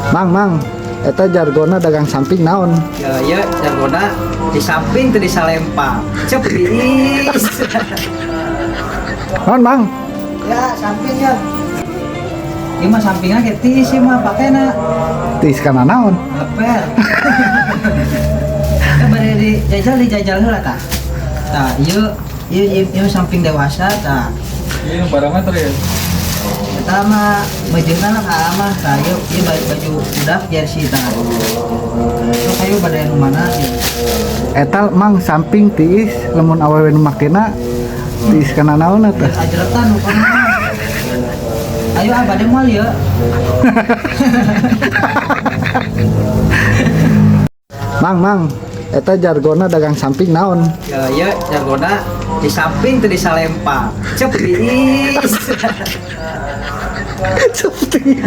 Mang, mang, eta jargona dagang samping naon? Ya, ya, jargona di samping teu disalempang. Cepis. Naon, Mang? Ya, samping ya. Ieu mah sampingna ge tiis ieu mah pakena. Tiis kana naon? Leper. Ya bade dijajal, dijajal heula tah. Tah, ieu ieu ieu, ieu samping dewasa tah. Ini barometer ya. Eta mah bajeuna lah ka mah tah, ieu ieu baju, baju budak jersey tah. Sok ayo bade anu mana ieu? Eta, Mang, samping tiis lamun awewe nu makena tiis kana naon eta? Ajretan pokona mah. Ayo ah, bade moal ieu. Mang, mang, eta jargona dagang samping naon? Ya, ya, jargona di samping teu disalempang. Cepis. Cepis.